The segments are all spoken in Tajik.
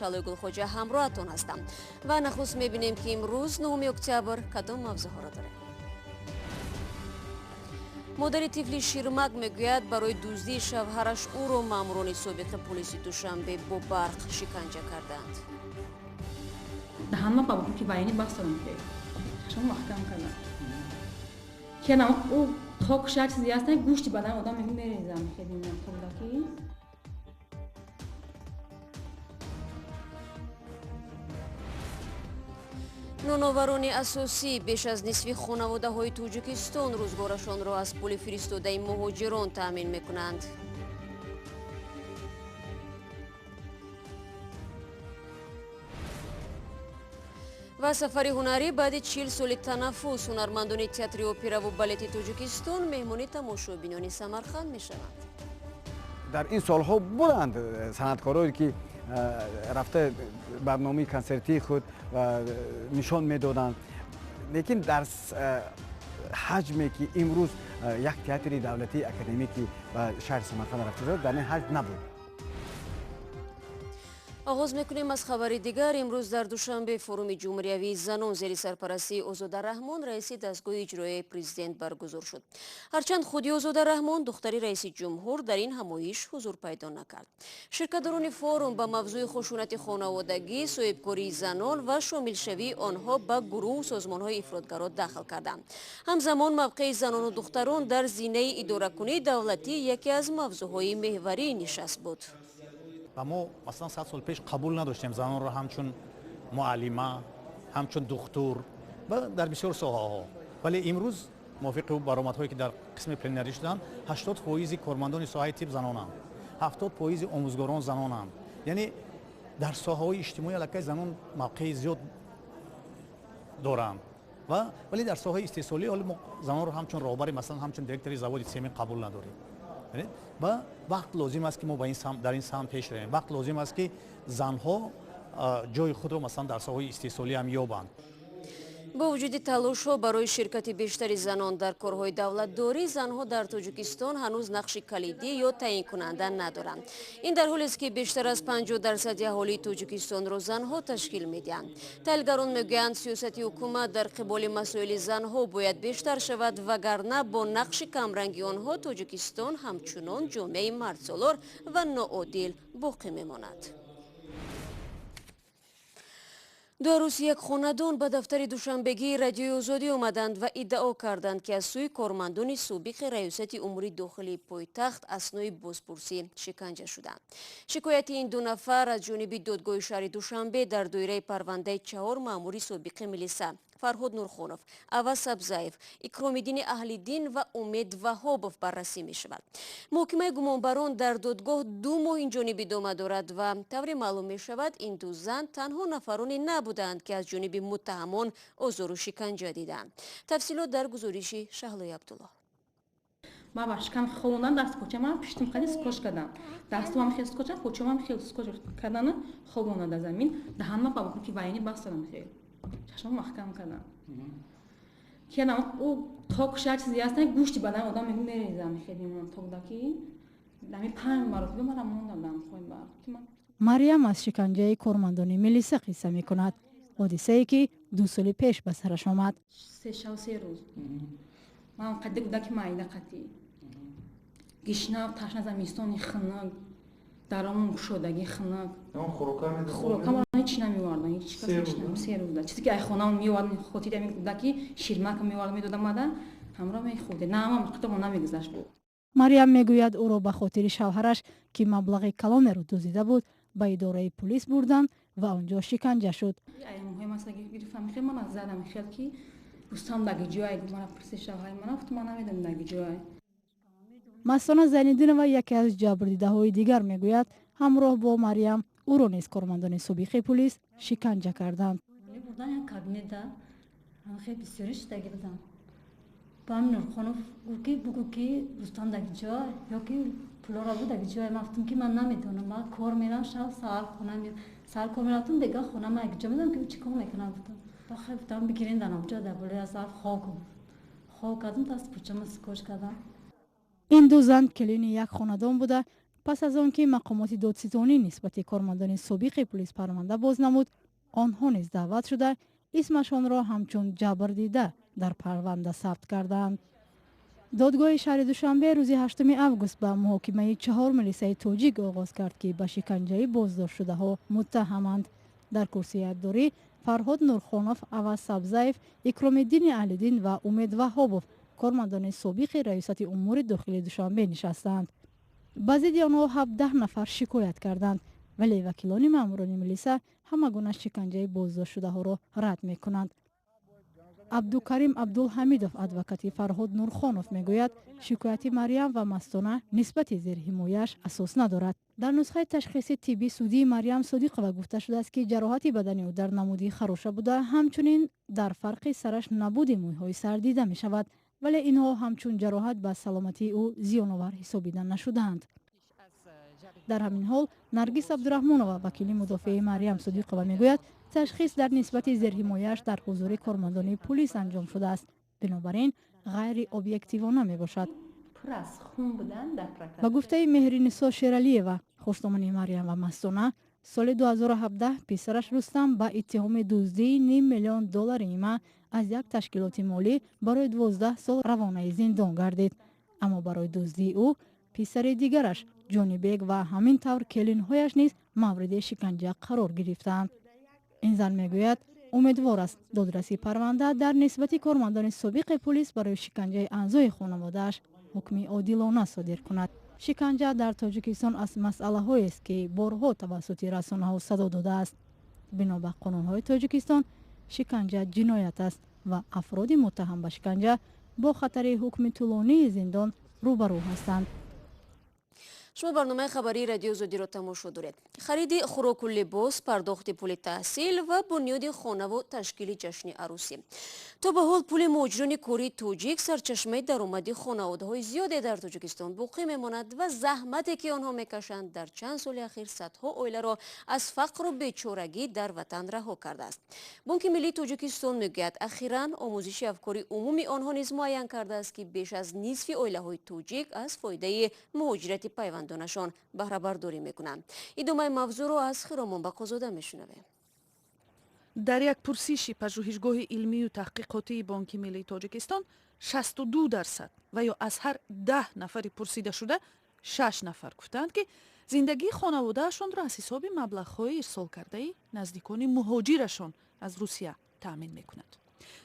Шаҳлои Гулхоҷа ҳамроҳатон ҳастам. Ва нахуст мебинем, ки имрӯз 9 октябр кадом мавзӯъҳоро дорем. Модари тифли ширмак мегӯяд, барои дуздии шавҳараш ӯро маъмурони собиқи пулиси Душанбе бо барқ шиканҷа карданд. Даҳанма ба ки вайни бастадам, ки чашмам маҳкам кардам, ки ӯ ток шак чизе ҳаст, гӯшти бадан одам мерезам хеле. Ноноварони асосӣ беш аз нисфи хонаводаҳои Тоҷикистон рӯзгорашонро аз пули фиристодаи муҳоҷирон таъмин мекунанд. Ва сафари ҳунарӣ баъди 40 соли танаффус, ҳунармандони театри операву балети Тоҷикистон меҳмони тамошобинони Самарқанд мешаванд. Дар ин солҳо буданд санъаткорое, ки рафта барномаи консертии худ нишон медоданд, лекин дар ҳаҷме, ки имрӯз як театри давлатии академӣ, ки ба шаҳри Самарқанд рафта шуд, дар ин ҳаҷм набуд. Оғоз мекунем аз хабари дигар. Имрӯз дар Душанбе форуми ҷумҳуриявии занон зери сарпарастии Озода Раҳмон, раиси дастгоҳи иҷроияи президент, баргузор шуд. Ҳарчанд худи Озода Раҳмон, духтари раиси ҷумҳур, дар ин ҳамоиш ҳузур пайдо накард. Ширкатдорони форум ба мавзӯи хушунати хонаводагӣ, соҳибкории занон ва шомилшавии онҳо ба гурӯҳу созмонҳои ифротгаро дахл карданд. Ҳамзамон мавқеи занону духтарон дар зинаи идоракунии давлатӣ яке аз мавзӯъҳои меҳварии нишаст буд. Ва мо масалан 100 сол пеш қабул надоштем занонро ҳамчун муаллима, ҳамчун духтур ва дар бисёр соҳаҳо. Вале имрӯз мувофиқи баромадҳое, ки дар қисми пленарӣ шуданд, 80% кормандони соҳаи тиб занонанд, 70% омӯзгорон занонанд. Яъне дар соҳаҳои иҷтимоӣ аллакай занон мавқеи зиёд доранд. Вале дар соҳаи истеҳсолӣ ҳоло мо занонро ҳамчун роҳбари, масалан ҳамчун директори заводи семент қабул надорем. Ва вақт лозим аст, ки мо дар ин самт пеш равем. Вақт лозим аст, ки занҳо ҷои худро масалан дар соҳаҳои истеҳсолӣ ҳам ёбанд. Бо вуҷуди талошҳо барои ширкати бештари занон дар корҳои давлатдорӣ, занҳо дар Тоҷикистон ҳанӯз нақши калидӣ ё таъинкунанда надоранд. Ин дар ҳолест, ки бештар аз 50% аҳолии Тоҷикистонро занҳо ташкил медиҳанд. Таҳлилгарон мегӯянд, сиёсати ҳукумат дар қиболи масоили занҳо бояд бештар шавад, вагарна бо нақши камранги онҳо Тоҷикистон ҳамчунон ҷомеаи мардсолор ва ноодил боқӣ мемонад. Ду арӯси як хонадон ба дафтари душанбегии Радиои Озодӣ омаданд ва иддао карданд, ки аз сӯи кормандони собиқи раёсати умури дохилии пойтахт аснои бозпурсӣ шиканҷа шуданд. Шикояти ин ду нафар аз ҷониби додгоҳи шаҳри Душанбе дар доираи парвандаи чаҳор маъмури собиқи милиса Фарҳод Нурхонов, Аваз Сабзаев, Икромиддини Аҳлиддин ва Умед Ваҳобов баррасӣ мешавад. Муҳокимаи гумонбарон дар додгоҳ 2 моҳ инҷониб идома дорад ва тавре маълум мешавад, ин ду зан танҳо нафароне набуданд, ки аз ҷониби муттаҳамон озору шиканҷа диданд. Тафсилот дар гузориши Шаҳлои Абдуллоҳ. Ман ба шикам ховондам, даст почамам пиштим қади скоч кардам. Дастумам хел скоч, почамам хел скоч кардану ховонда замин. Даҳанма ба ки вайни бастадам, хел чашмам маҳкам кардам, ки ӯ ток шак чизе ҳаст, гӯшти бадан одам мерезам хеле токдаки дами панҷ маротиба мара мондам. Мариям аз шиканҷаи кормандони милиса қисса мекунад, ҳодисае, ки 2 соли пеш ба сараш омад. 3 шав 3 рӯз ман қадди кӯдаки майда қатӣ гишнав, ташна, замистони хунук, даромон кушодагӣ, хунук, хӯрока ҳеч намеовардан, ҳеч кас 3 рӯзда. Чизе ки ай хонаам меовардам, хотири ҳамин кӯдаки ширмака меовардам, медодам, мада ҳамроҳ мехӯрде. На, ҳамам қитомо намегузашт буд. Мариям мегӯяд, ӯро ба хотири шавҳараш, ки маблағи калонеро дуздида буд, ба идораи пулис бурданд ва он ҷо шиканҷа шуд. Муҳим аст, гирифтам хел, мана задам хел, ки Рустам даги ҷой, мана пурси шавҳари мана, гуфт, ман намедонам даги ҷой. Мастона Зайниддинова, яке аз ҷабрдидаҳои дигар, мегӯяд, ҳамроҳ бо Мариям ӯро низ кормандони собиқи пулис шиканҷа карданд. Бурдан як кабинета, хеле бисёри шидаги будам. Баъд Нурхонов гуфт, ки бугӯ, ки Рустам даги ҷой ё ки пулора буд даги ҷой. Ман гуфтам, ки ман намедонам, ман кор мерам, шаб саҳар хона саҳар кор мерафтам, бега хона ман як ҷо медонам, ки ӯ чӣ кор мекунам, гуфтам. Бахай гуфтам, бигирен дар онҷо дар болои аз хок хок кардам, даст пӯчама скоч кардам. Ин ду зан келини як хонадон буда, Пас аз он ки мақомоти додситонӣ нисбати кормандони собиқи пулис парванда боз намуд, онҳо низ даъват шуда, исмашонро ҳамчун ҷабрдида дар парванда сабт кардаанд. Додгоҳи шаҳри Душанбе рӯзи 8 август ба муҳокимаи чаҳор милисаи тоҷик оғоз кард, ки ба шиканҷаи боздоштшудаҳо муттаҳаманд. Дар курсии айбдорӣ Фарҳод Нурхонов, Аваз Сабзаев, Икромиддини Аҳлиддин ва Умед Ваҳобов, кормандони собиқи Раёсати умури дохилии Душанбе, нишастаанд. Ба зидди онҳо 17 нафар шикоят карданд, вале вакилони маъмурони милиса ҳама гуна шиканҷаи боздоштшудаҳоро рад мекунанд. Абдукарим Абдулҳамидов, адвокати Фарҳод Нурхонов, мегӯяд, шикояти Марьям ва Мастона нисбати зерҳимояаш асос надорад. Дар нусхаи ташхиси тибби судии Марьям Содиқова гуфта шудааст, ки ҷароҳати бадани ӯ дар намуди хароша буда, ҳамчунин дар фарқи сараш набуди мӯйҳои сар дида мешавад, вале инҳо ҳамчун ҷароҳат ба саломатии ӯ зиёновар ҳисобида нашудаанд. Дар ҳамин ҳол Наргиз Абдураҳмонова, вакили мудофиаи Марьям Содиқова, мегӯяд, ташхис дар нисбати зерҳимояаш дар ҳузури кормандони пулис анҷом шудааст, бинобар ин ғайриобъективона мебошад. Ба гуфтаи Меҳринисо Шералиева, хушдомани Марьям ва Мастона, соли 2017 писараш Рустам ба иттиҳоми дуздии ним миллион доллари ИМА аз як ташкилоти молӣ барои 12 сол равонаи зиндон гардид. Аммо барои дуздии ӯ писари дигараш Ҷонибек ва ҳамин тавр келинҳояш низ мавриди шиканҷа қарор гирифтаанд. Ин зан мегӯяд, умедвор аст, додраси парванда дар нисбати кормандони собиқи пулис барои шиканҷаи аъзои хонаводааш ҳукми одилона содир кунад. Шиканҷа дар Тоҷикистон аз масъалаҳоест, ки борҳо тавассути расонаҳо садо додааст. Бино ба қонунҳои Тоҷикистон, шиканҷа ҷиноят аст ва афроди муттаҳам ба шиканҷа бо хатари ҳукми тӯлонии зиндон рӯбарӯ ҳастанд. Шумо барномаи хабарии Радиои Озодиро тамошо доред. Хариди хӯроку либос, пардохти пули таҳсил ва бунёди хонаву ташкили ҷашни арӯсӣ. То ба ҳол пули муҳоҷирони кории тоҷик сарчашмаи даромади хонаводаҳои зиёде дар Тоҷикистон боқӣ мемонад ва заҳмате, ки онҳо мекашанд, дар чанд соли ахир садҳо оиларо аз фақру бечорагӣ дар ватан раҳо кардааст. Бонки миллии Тоҷикистон мегӯяд, ахиран омӯзиши афкори умуми онҳо низ муайян кардааст, ки беш аз нисфи оилаҳои тоҷик аз фоидаи муҳоҷирати пайвандонашон баҳрабардорӣ мекунанд. Идомаи мавзӯъро аз Хиромон Бақозода мешунавем. Дар як пурсиши пажӯҳишгоҳи илмию таҳқиқотии Бонки миллии Тоҷикистон 62% ва ё аз ҳар 10 нафари пурсидашуда шаш нафар гуфтаанд, ки зиндагии хонаводаашонро аз ҳисоби маблағҳои ирсолкардаи наздикони муҳоҷирашон аз Русия таъмин мекунанд.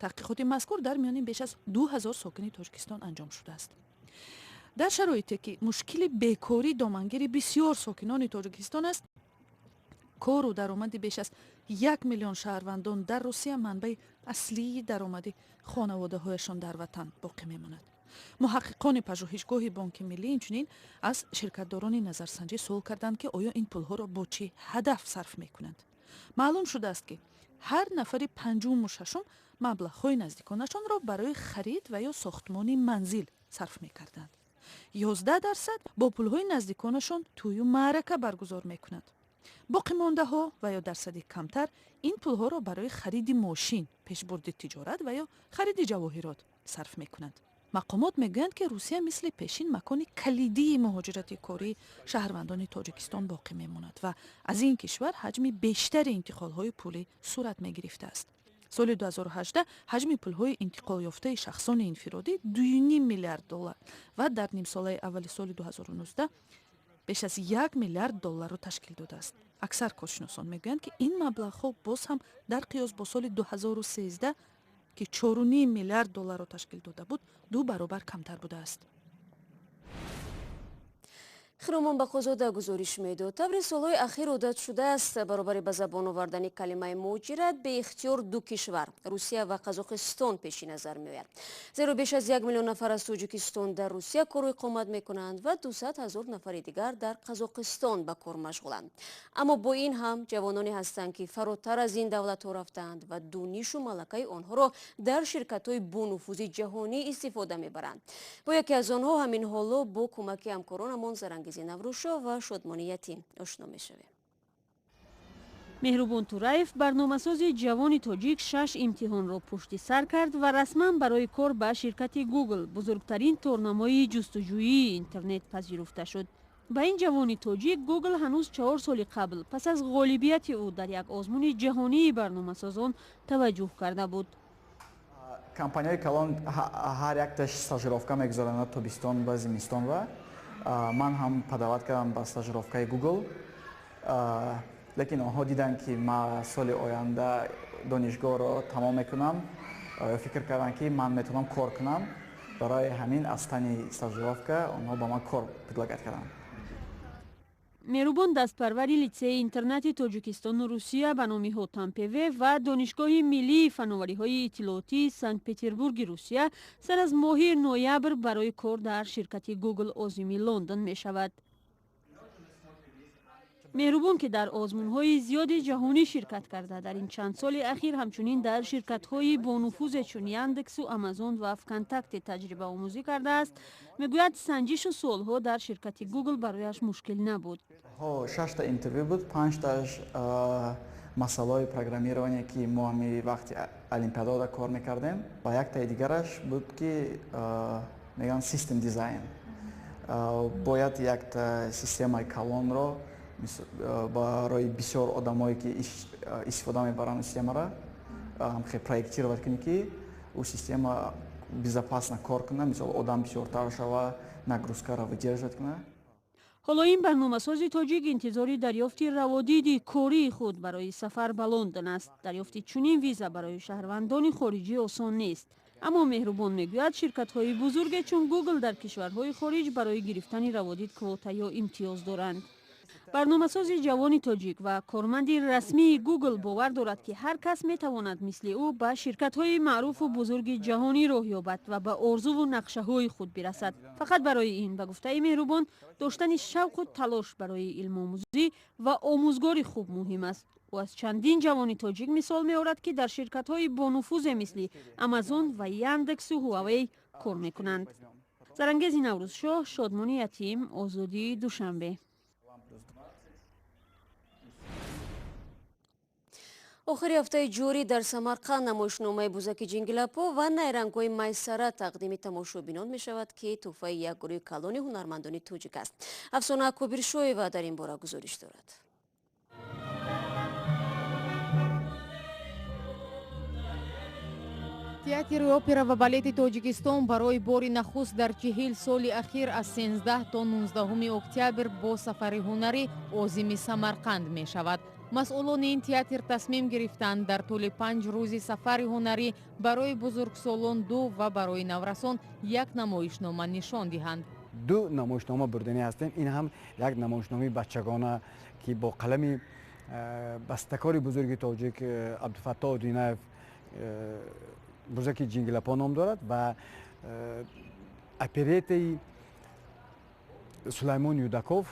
Таҳқиқоти мазкур дар миёни беш аз 2000 сокини Тоҷикистон анҷом шудааст. Дар шароите ки мушкили бекорӣ домангири бисёр сокинони Тоҷикистон аст, кору даромади беш аз 1 миллион шаҳрвандон дар Русия манбаи аслии даромади хонаводаҳояшон дар ватан боқӣ мемонад. Муҳаққиқони пажӯҳишгоҳи Бонки миллӣ инчунин аз ширкатдорони назарсанҷӣ суол карданд, ки оё ин пулҳоро бо чӣ ҳадаф сарф мекунанд. Маълум шудааст, ки ҳар нафари панҷуму шашум маблағҳои наздиконашонро барои харид ва ё сохтмони манзил сарф мекарданд, 11% бо пулҳои наздиконашон тӯю маърака баргузор мекунанд, боқимондаҳо ва ё дарсади камтар ин пулҳоро барои хариди мошин, пешбурди тиҷорат ва ё хариди ҷавоҳирот сарф мекунанд. Мақомот мегӯянд, ки Русия мисли пешин макони калидии муҳоҷирати кории шаҳрвандони Тоҷикистон боқӣ мемонад ва аз ин кишвар ҳаҷми бештари интиқолҳои пулӣ сурат мегирифтааст. Соли 2018 ҳаҷми пулҳои интиқолёфтаи шахсони инфиродӣ 2,5 миллиард доллар ва дар нимсолаи аввали соли 2019 беш аз 1 миллиард долларро ташкил додааст. Аксар коршиносон мегӯянд, ки ин маблағҳо боз ҳам дар қиёс бо соли 2013, ки 4,5 миллиард долларро ташкил дода буд, ду баробар камтар будааст. Хиромон Бақозода гузориш медод. Таври солҳои ахир одат шудааст, баробари ба забон овардани калимаи муҳоҷират беихтиёр ду кишвар, Русия ва Қазоқистон, пеши назар меояд, зеро беш аз 1 миллион нафар аз Тоҷикистон дар Русия кору иқомат мекунанд ва 200 000 нафари дигар дар Қазоқистон ба кор машғуланд. Аммо бо ин ҳам ҷавононе ҳастанд, ки фаротар аз ин давлатҳо рафтаанд ва донишу малакаи онҳоро дар ширкатҳои бонуфузи ҷаҳонӣ истифода мебаранд. Бо яке аз онҳо ҳамин ҳоло бо кӯмаки ҳамкоронамон Зарангизи Наврӯзшо ва Шодмони Ятим ошно мешавем. Меҳрубон Тураев, барномасози ҷавони тоҷик, шаш имтиҳонро пушти сар кард ва расман барои кор ба ширкати Гугл, бузургтарин торнамои ҷустуҷӯии интернет, пазируфта шуд. Ба ин ҷавони тоҷик Гугл ҳанӯз 4 соли қабл пас аз ғолибияти ӯ дар як озмуни ҷаҳонии барномасозон таваҷҷӯҳ карда буд. Компанияҳои калон ҳар якташ стажировка мегузаронад тобистон ва зимистон ва ман ҳам подавать кардам ба стажировкаи Google, лекин онҳо диданд, ки ман соли оянда донишгоҳро тамом мекунам, фикр карданд, ки ман метавонам кор кунам. Барои ҳамин аз тани стажировка онҳо ба ман кор предлагать карданд. Меҳрубон дастпарвари литсеи интернати Тоҷикистону Русия ба номи Ҳотампеве ва Донишгоҳи миллии фановариҳои иттилоотии Санкт-Петербурги Русия сар аз моҳи ноябр барои кор дар ширкати Гугл озими Лондон мешавад. Меҳрубон, ки дар озмунҳои зиёди ҷаҳонӣ ширкат карда, дар ин чанд соли ахир ҳамчунин дар ширкатҳои бонуфузе чун Яндексу, Амазон ва Вконтакте таҷрибаомӯзӣ кардааст, мегӯяд, санҷишу суолҳо дар ширкати Гугл барояш мушкил набуд. Шашта интервю буд, панҷташ масъалаҳои программирование, ки мо ҳами вақти олимпиадода кор мекардем, ва яктаи дигараш буд, ки мегӯянд system design. Бояд якта системаи калонро барои бисёр одамое, ки истифода мебаранд системаро, ҳамхел проектировать кунӣ, ки ӯ система безопасно кор кунад, мисол, одам бисёртар шава, нагрузкаро выдерживать кунад. Ҳоло ин барномасози тоҷик интизори дарёфти раводиди кории худ барои сафар ба Лондон аст. Дарёфти чунин виза барои шаҳрвандони хориҷӣ осон нест, аммо Меҳрубон мегӯяд, ширкатҳои бузурге чун Гугл дар кишварҳои хориҷ барои гирифтани раводид квота ё имтиёз доранд. Барномасози ҷавони тоҷик ва корманди расмии Гугл бовар дорад, ки ҳар кас метавонад мисли ӯ ба ширкатҳои маъруфу бузурги ҷаҳонӣ роҳ ёбад ва ба орзуву нақшаҳои худ бирасад. Фақат барои ин, ба гуфтаи Меҳрубон, доштани шавқу талош барои илмомӯзӣ ва омӯзгори хуб муҳим аст. Ӯ аз чандин ҷавони тоҷик мисол меорад, ки дар ширкатҳои бонуфузе мисли Амазон ва Яндексу Ҳуавей кор мекунанд. Зарангези Наврӯзшоҳ, Шодмони Ятим, Озодии, Душанбе. Охири ҳафтаи ҷорӣ дар Самарқанд намоишномаи Бузаки Ҷингилапо ва найрангҳои Майсара тақдими тамошобинон мешавад, ки тӯҳфаи як гурӯҳи калони ҳунармандони тоҷик аст. Афсона Кобиршоева дар ин бора гузориш дорад. Театри опера ва балети Тоҷикистон барои бори нахуст дар 40 соли ахир аз 13 то 19 октябр бо сафари ҳунарӣ озими Самарқанд мешавад. Масъулони ин театр тасмим гирифтанд, дар тӯли 5 рӯзи сафари ҳунарӣ барои бузургсолон ду ва барои наврасон як намоишнома нишон диҳанд. Ду намоишнома бурданӣ ҳастем. Ин ҳам як намоишномаи бачагона, ки бо қалами бастакори бузурги тоҷик Абдуфаттоҳ Одинаев «Бузаки Ҷингилапо» ном дорад, ва оперетаи Сулаймон Юдаков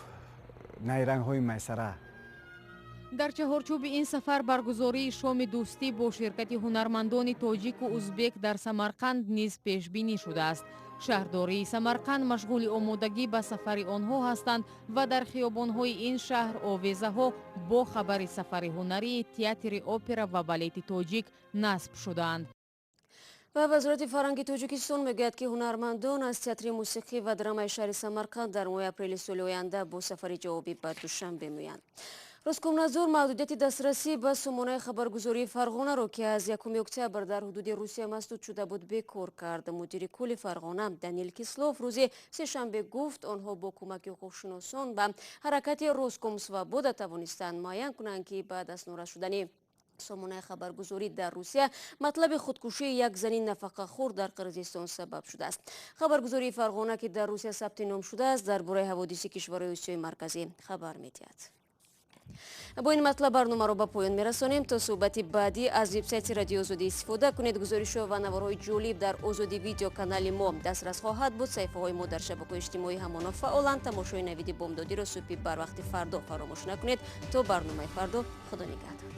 «Найрангҳои Майсара». Дар чаҳорчӯби ин сафар баргузории шоми дӯстӣ бо ширкати ҳунармандони тоҷику узбек дар Самарқанд низ пешбинӣ шудааст. Шаҳрдории Самарқанд машғули омодагӣ ба сафари онҳо ҳастанд ва дар хиёбонҳои ин шаҳр овезаҳо бо хабари сафари ҳунарии театри опера ва балети тоҷик насб шудаанд. Ва Вазорати фарҳанги Тоҷикистон мегӯяд, ки ҳунармандон аз театри мусиқӣ ва драмаи шаҳри Самарқанд дар моҳи апрели соли оянда бо сафари ҷавобӣ ба Душанбе меоянд. Роскомнадзор маҳдудияти дастрасӣ ба сомонаи хабаргузории Фарғонаро, ки аз 1 октябр дар ҳудуди Русия масдуд шуда буд, бекор кард. Мудири кулли Фарғона Данил Кислов рӯзи сешанбе гуфт, онҳо бо кӯмаки ҳуқуқшиносон ба ҳаракати Роскомсвобода тавонистанд муайян кунанд, ки баъд аз нораз шудани сомонаи хабаргузорӣ дар Русия матлаби худкушии як зани нафақахӯр дар Қирғизистон сабаб шудааст. Хабаргузории Фарғона, ки дар Русия сабти ном шудааст, дар бораи ҳаводиси кишварҳои Осиёи Марказӣ хабар медиҳад. Бо ин матлаб барномаро ба поён мерасонем. То суҳбати баъдӣ аз вебсайти Радиои Озодӣ истифода кунед. Гузоришҳо ва наворҳои ҷолиб дар Озодӣ видео канали мо дастрас хоҳад буд. Саҳифаҳои мо дар шабакаҳои иҷтимоӣ ҳамоно фаъоланд. Тамошои навиди бомдодиро субҳи барвақти фардо фаромӯш накунед. То барномаи фардо, Худо нигаҳдор.